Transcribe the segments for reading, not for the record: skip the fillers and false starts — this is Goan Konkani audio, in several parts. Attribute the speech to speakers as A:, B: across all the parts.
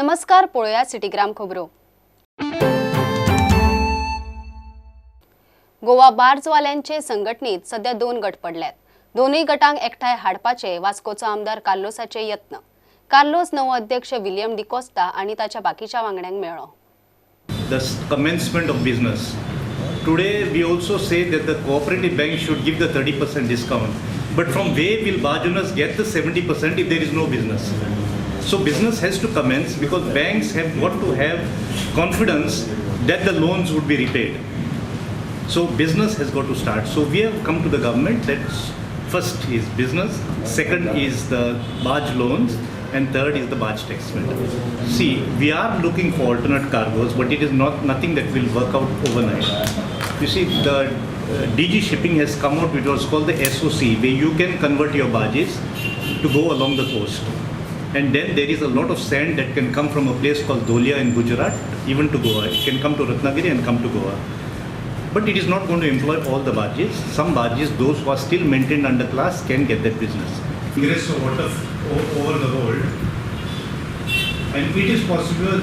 A: नमस्कार, पळोवया सिटीग्राम खबरो. गोवा बार्जवाल्यांचे संघटनेत सध्या दोन गट पडल्यात. दोनूय गटांक एकठांय हाडपाचे वास्कोचो आमदार कार्लोसाचे यत्न. कार्लोस नवो अध्यक्ष विलियम डिकोस्टा आनी ताच्या बाकीच्या वांगड्यांक मेळ्ळो.
B: The commencement of business. Today we also say that the cooperative bank should give the 30% discount. But from where will barge owners get the 70% if there is no business? So business has to commence because banks have got to have confidence that the loans would be repaid. So business has got to start. So we have come to the government that first is business, second is the barge loans, and third is the barge tax matter. See, we are looking for alternate cargoes, but it is not nothing that will work out overnight. You see, the DG Shipping has come out with what's called the SOC, where you can convert your barges to go along the coast. And then there is a lot of sand that can come from a place called Dholia in Gujarat, even to Goa. It can come to Ratnagiri and come to Goa. But it is not going to employ all the barges. Some barges, those who are still maintained under class, can get that business. Ingress of water over the hold. And it is possible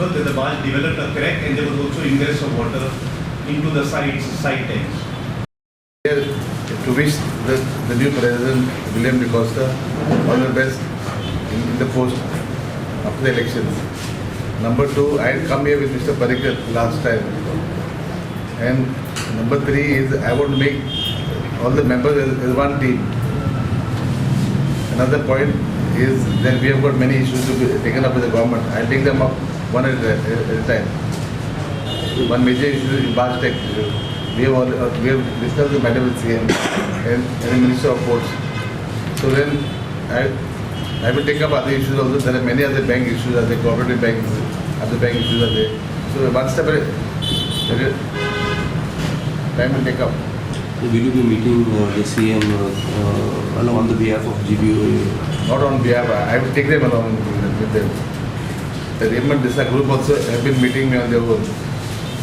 B: that the barge developed a crack and there was also ingress of water into the side tanks.
C: Here to wish the new president, William D'Costa, all the best in the post after the elections. Number two, I had come here with Mr. Parrikar last time. And number three is I want to make all the members as one team. Another point is that we have got many issues to be taken up with the government. I'll take them up one at a time. One major issue is barge tax issue. We have discussed the matter with CM and the Minister of Ports. So then I will take up other issues also. There are many other bank issues, other cooperative banks, other bank issues are there. So one step at a time will take up.
D: So will you be meeting the CM on the behalf of GBOA?
C: Not on behalf, I will take them along with them. The Raymond Disa group also have been meeting me on their own.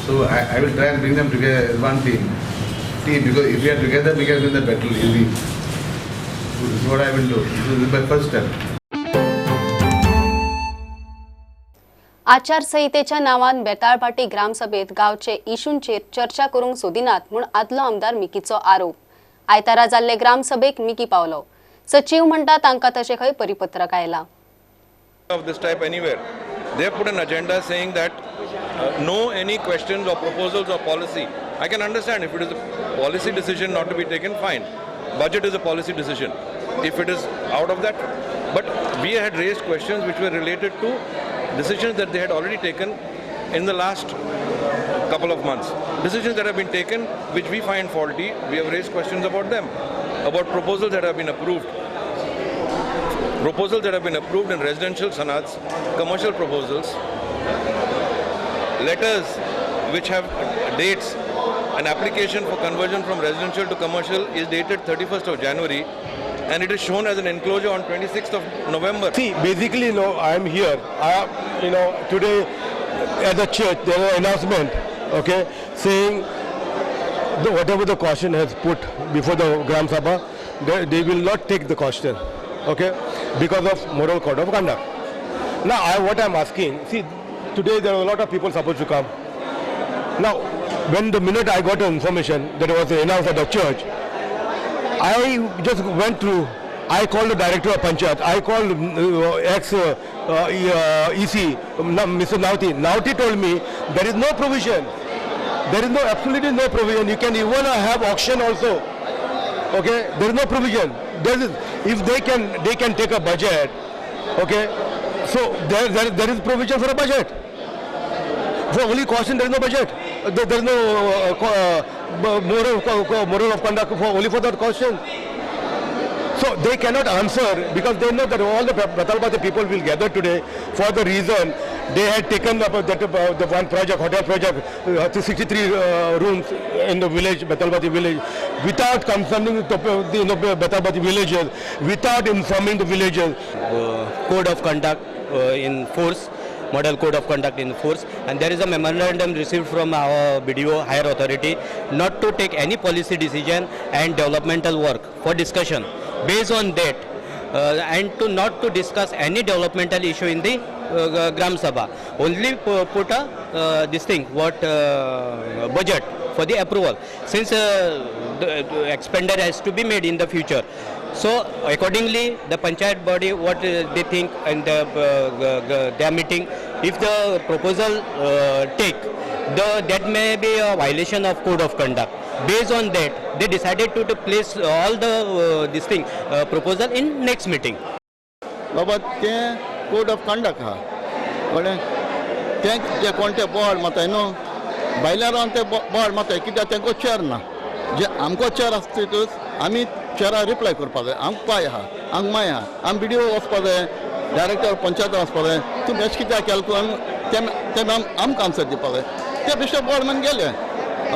C: So I will try and bring them together as one team. Team, because if we are together, we can win the battle easy. This is what I will do. This is my first step.
A: आचारसंहितेच्या नावान बेताळभाटी ग्रामसभेत गावचे इशूंचेर चर्चा करूंक सोदिनात म्हूण आदलो आमदार मिकीचो आरोप. आयतारा जाल्ले ग्रामसभेक मिकी पावलो. सचीव म्हणटा तांकां तशें खंय परिपत्रक आयलां.
E: Of this type anywhere. They have put an agenda saying that no any questions or proposals or policy. I can understand if it is a policy decision not to be taken, fine. Budget is a policy decision. If it is out of that, but we had raised questions which were related to decisions that they had already taken in the last couple of months. Decisions that have been taken which we find faulty, we have raised questions about them, about proposals that have been approved. Proposals that have been approved in residential sanads, commercial proposals, letters which have dates. An application for conversion from residential to commercial is dated 31st of January and it is shown as an enclosure on 26th of November.
F: See, basically, no, I am here. Today at the church there was an announcement, okay, saying whatever the caution has put before the Gram Sabha, they will not take the caution, okay, because of moral code of conduct. Now, what I am asking, see, today there are a lot of people supposed to come. Now, when the minute I got the information that it was announced at the church, I just went through. I called the director of Panchayat. I called ex EC, Mr. Nauti. Nauti told me there is no provision. There is no absolutely no provision. You can even have auction also. Okay, there is no provision. There is, if they can, they can take a budget. Okay, so there is provision for a budget. For only caution, there is no budget. There is no moral of conduct for only for that caution. So they cannot answer because they know that all the Betalbatim people will gather today for the reason they had taken up that the one project, hotel project, 63 rooms in the village, Betalbatim village, without concerning the Betalbatim villagers, without informing the villagers.
G: Code of conduct in force, model code of conduct in force, and there is a memorandum received from our BDO higher authority not to take any policy decision and developmental work for discussion. Based on that, and to not to discuss any developmental issue in the Gram Sabha. Only put a this thing what budget for the approval, since the expenditure has to be made in the future. So accordingly, the panchayat body what they think and their meeting, if the proposal take, that may be a violation of code of conduct. Based on that, they decided to place all the this thing proposal in next meeting.
H: बाबा तें कोड ऑफ कंडक्ट आहा, कळ्ळें? तें जे कोण ते बोवाळ मारताय न्हू, भायल्या रावन ते बोवाळ मारताय, कित्याक तेंको चेर ना. जे आमकां चेर आसता तितूच आमी चेरार रिप्लाय करपा जाय. आमकां पाय आहा, आमकां माय आहा, आमी बी डी ओ वचपा जाय, डायरेक्टर पंचायत वचपा जाय. तुमी अशें कित्याक केलें करून तें आमकां आन्सर दिवपा जाय. ते बेश्टे बोवाळ मान गेले.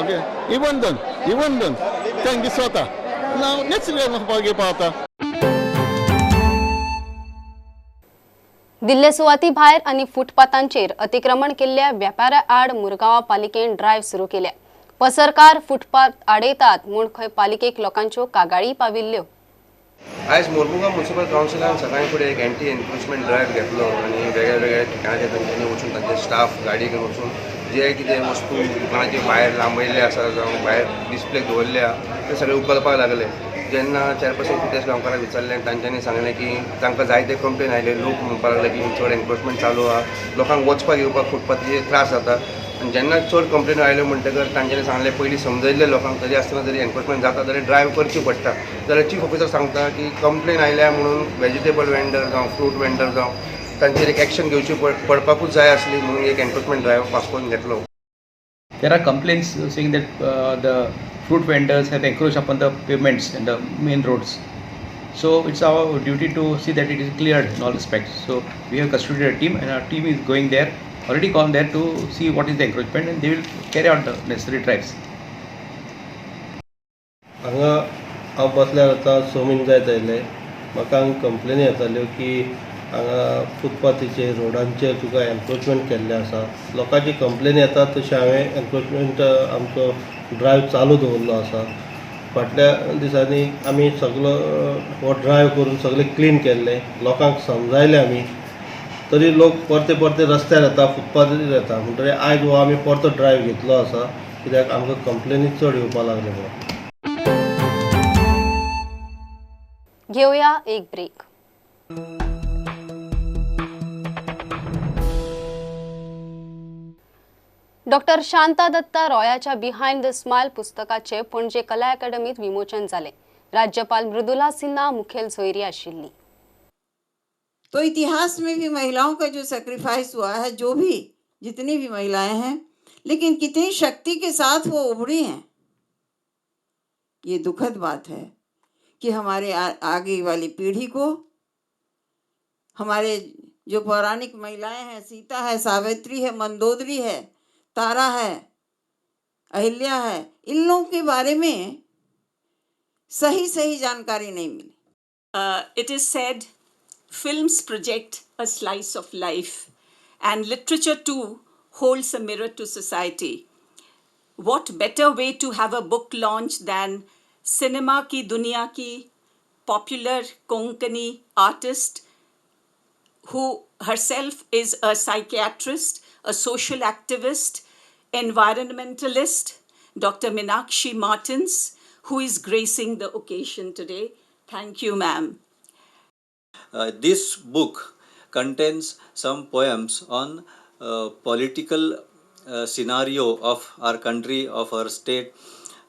H: ओके, इवन दोन तेंकां दिसता ना नेक्स्ट इयर वचपाक घेवपा जाता.
A: दिल्ले सुवाती भायर आनी फुटपाथांचेर अतिक्रमण केल्ल्या व्यापाऱ्या आड मुरगांव पालिकेन ड्रायव्ह सुरू केल्या. पसरकार फुटपाथ आडयतात म्हूण खंय पालिकेक लोकांच्यो कागाळी पाविल्ल्यो.
I: आयज मोरमुगांव म्युनिसिपल कावन्सिलान सकाळी फुडें एक एंटी एन्क्रोचमेंट ड्रायव्ह घेतलो आनी वेगळ्या वेगळ्या ठिकाणाचेर तांच्यांनी वचून तांचे स्टाफ गाडी घेवन वचून जे कितें वस्तू दुकानाचे भायर लांबयल्ले आसा जावं भायर डिस्प्ले दवरल्या ते सगळे उखलपाक लागले. जेन्ना चेअरपर्सन प्रितेश गांवकाराक विचारलें तांच्यांनी सांगलें की तांकां जायते कंप्लेन आयले, लोक म्हणपाक लागले की चड एन्क्रोचमेंट चालू आहा, लोकांक वचपाक येवपाक फुटपाथीचेर त्रास जाता. आनी जेन्ना चड कंप्लेन आयल्यो म्हणटकर तांच्यांनी सांगलें पयलीं समजयल्लें लोकांक, तरी आसतना जरी एन्क्रोचमेंट जाता जाल्यार ड्रायव्ह करची पडटा. जाल्यार चीफ ऑफिसर सांगता की कंप्लेन आयल्या म्हणून वेजिटेबल वेंडर जावं फ्रूट वेंडर जावं तांचेर एक एक्शन घेवची पडपाकूच जाय आसली म्हणून एक एन्क्रोचमेंट ड्रायव्ह पास करून घेतलो.
J: There are complaints saying that the fruit vendors have encroached upon the pavements and the main roads. So it's our duty to see that it is cleared in all respects. So we have constituted a team and our team is going there, already gone there to see what is the encroachment, and they will carry out the necessary drives.
K: हांगा हांव बसल्यार आतां 6 म्हयने जायत आयले, म्हाका हांगा कंप्लेनी येताल्यो की हांगा फुटपाथीचेर रोडांचेर तुका एन्क्रोचमेंट केल्लें आसा. लोकांची कंप्लेन येता तशें हांवें एन्क्रोचमेंट आमचो ड्रायव्ह चालू दवरलो आसा. फाटल्या दिसांनी आमी सगलो हो ड्रायव्ह करून सगळें क्लीन केल्लें, लोकांक समजायलें आमी, तरी लोक परते परते रस्त्यार येता, फुटपाथीर येता. म्हणटकीर आयज हो आमी परतो ड्रायव्ह घेतलो आसा, कित्याक आमकां कंप्लेनी चड येवपाक लागले म्हणून.
A: घेऊया एक ब्रेक. डॉक्टर शांता दत्ता रॉयाच्या बिहाइंड the smile पुस्तकाचे पणजे कला अकादमीत विमोचन जाले. राज्यपाल मृदुला सिन्हा मुखेल सोयरी आशिल्ली.
L: तो इतिहास में भी महिलाओं का जो सेक्रीफाइस हुआ है, जो भी जितनी भी महिलाएं हैं, लेकिन कितनी शक्ति के साथ वो उभरी हैं, ये दुखद बात है कि हमारे आगे वाली पीढ़ी को हमारे जो पौराणिक महिलाएं हैं, सीता है, सावित्री है, मंदोदरी है, तारा है, अहिल्या है, इन लोगों के बारे में सही सही जानकारी नहीं Mili.
M: It is said films project a slice of life and literature too holds a mirror to society. What better way to have a book launch than cinema ki duniya ki popular Konkani artist who herself is a psychiatrist, a social activist, environmentalist, Dr. Meenakshi Martins, who is gracing the occasion today. Thank you, ma'am.
N: This book contains some poems on political scenario of our country, of our state.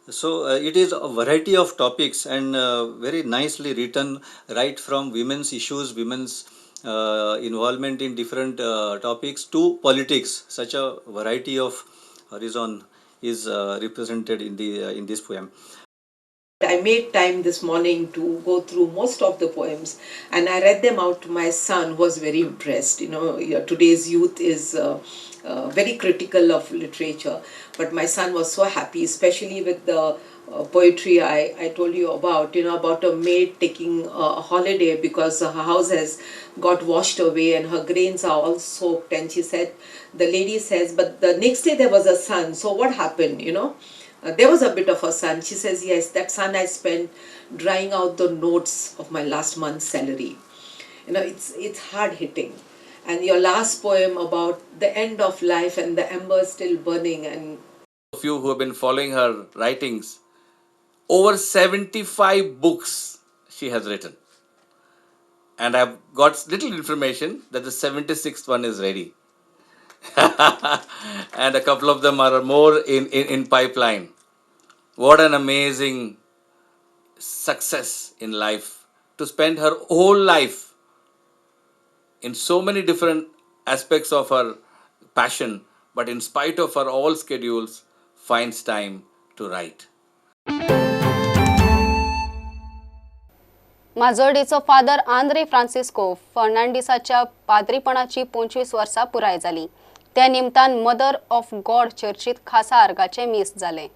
N: So it is a variety of topics and very nicely written, right from women's issues, women's involvement in different topics to politics. Such a variety of horizon is represented in the in this poem.
O: I made time this morning to go through most of the poems, and I read them out to my son, who was very impressed. You know, today's youth is very critical of literature, but my son was so happy, especially with the poetry I told you about, you know, about a maid taking a holiday because her house has got washed away and her grains are all soaked. And she said, the lady says, but the next day there was a sun, so what happened, you know? There was a bit of a sun. She says, yes, that sun I spent drying out the notes of my last month's salary. You know, it's hard hitting. And your last poem about the end of life and the embers still burning. And
P: of you who have been following her writings, over 75 books she has written. And I've got little information that the 76th one is ready. And a couple of them are more in pipeline. What an amazing success in life to spend her whole life in so many different aspects of her passion, but in spite of her all schedules, finds time to write.
A: माजोर्डेचो father Andre Francisco फर्नांडीसाच्या पाद्रीपणाची 25 वर्सां पुराय जाली. त्या निमतान मदर ऑफ गॉड चर्चीत खासा आर्गाचें मीस जालें.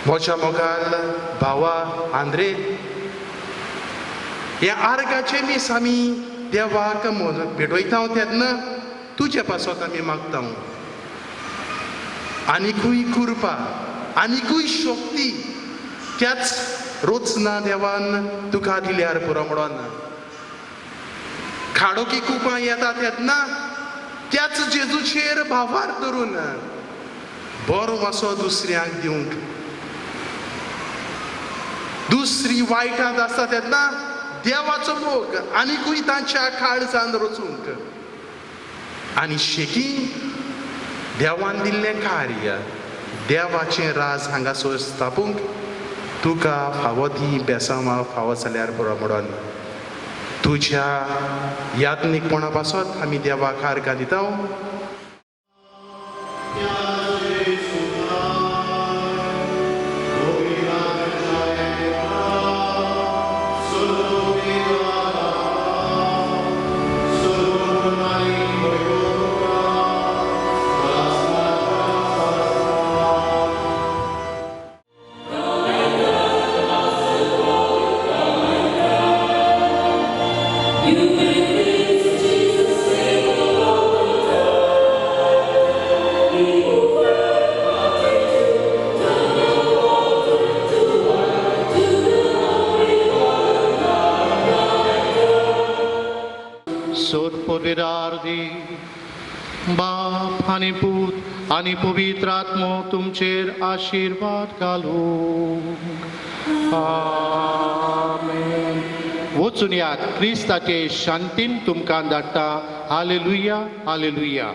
Q: म्हज्या मोगाल भावा आंद्रे, ह्या आर्गाचें मीस आमी देवाक भेटयता तेन्ना तुजे पासत आमी मागता आनिकूय कृपा, आनिकूय शक्ती त्याच रोचना देवान तुका दिल्यार पुरो म्हणून. खाडोकी कुपां येता तेन्ना त्याच जेजूचेर भावार धरून बरो वासो दुसऱ्यांक दिवंक, दुसरी वायटांत आसता तेन्ना देवाचो मोग आनिकूय तांच्या काळजान रचूंक, आनी शेकी देवान दिल्लें कार्य देवाचें राज हांगासर स्थापूंक तुका फावो ती बेसांवां फावो जाल्यार पुरो म्हणून. तुज्या यात्नीकपणा पासत आमी देवाक आर्गां दिता.
R: बाप आनी पूत आनी पवित्र आत्मो तुमचेर आशिर्वाद घालूं. आमेन. वचून यात, क्रिस्ताचे शांतीन तुमकां धाडटा. Hallelujah, hallelujah.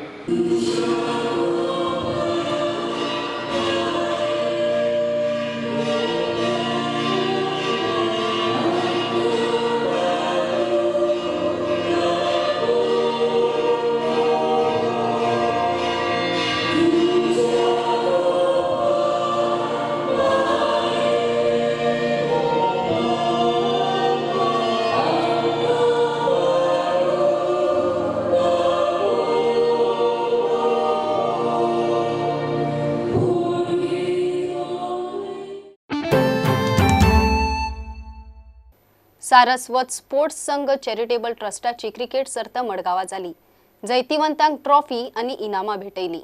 A: Saraswat sports Sangh charitable ट्रस्टाची क्रिकेट सर्त मडगांवां जाली. जैतिवंतांक ट्रॉफी आनी इनामां भेटयली.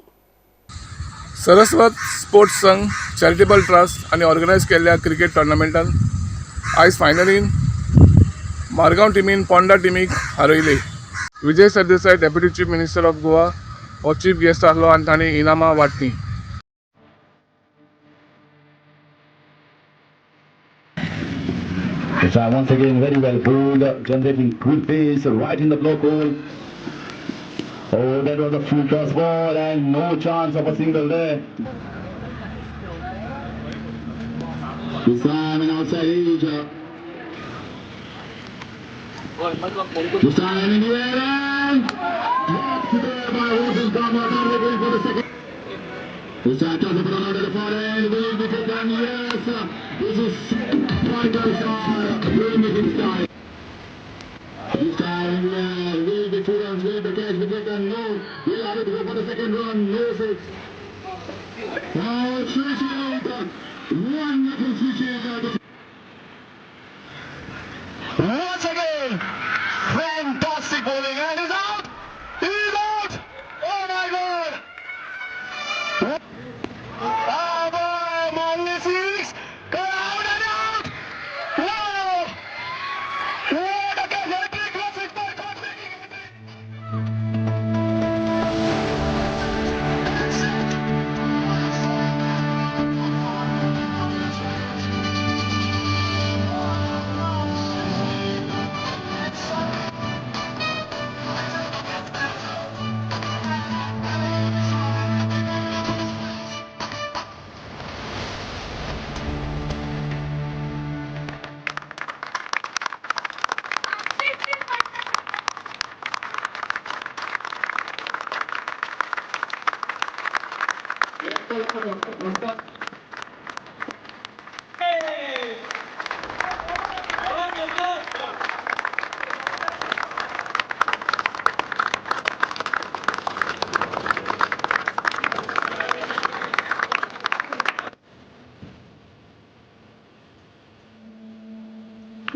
S: Saraswat sports Sangh charitable trust आनी ऑर्गनायज केल्ल्या क्रिकेट टुर्नामेंटान आयज फायनलीन मारगांव टिमीन पोंडा टिमीक हारयली. Vijay Sardesai, deputy chief minister of Goa, हो चीफ गेस्ट आसलो आनी तांणी इनामां वांटली.
T: Once again, very well bowled, generating good pace right in the block hole. Oh, that was a full toss ball and no chance of a single there. This time an outside edge. This time in the air and the second. This time does it on the far end. Will be taken. Yes. This is fighters are doing it in style. This time will be 2 runs. Will the catch be taken? No. Will have it go for the second run. No 6. Oh, switch out. Wonderful switch out. Once again, fantastic bowling, and he's out! He's out! Oh my God! Only 6! Go out and out! Wow! What a catch! Hat-trick, by Karthik!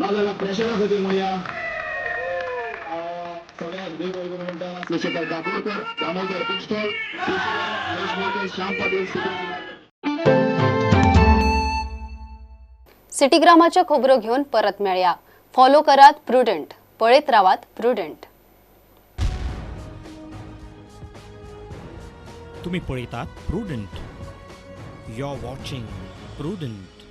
T: नाजाल्यार प्रेशरा खातीर म्हणया सगळ्याक देव बरें करूं म्हणटा. Shekhar Kakodkar, Damodar book stall, Mahesh Borkar, Shyam Patil,
A: सिटीग्रामाच्यो खबरो घेवन परत मेळया. फॉलो करात प्रुडंट, पळयत रावात प्रुडंट.
U: तुम्ही पळयतात Prudent. You are watching Prudent.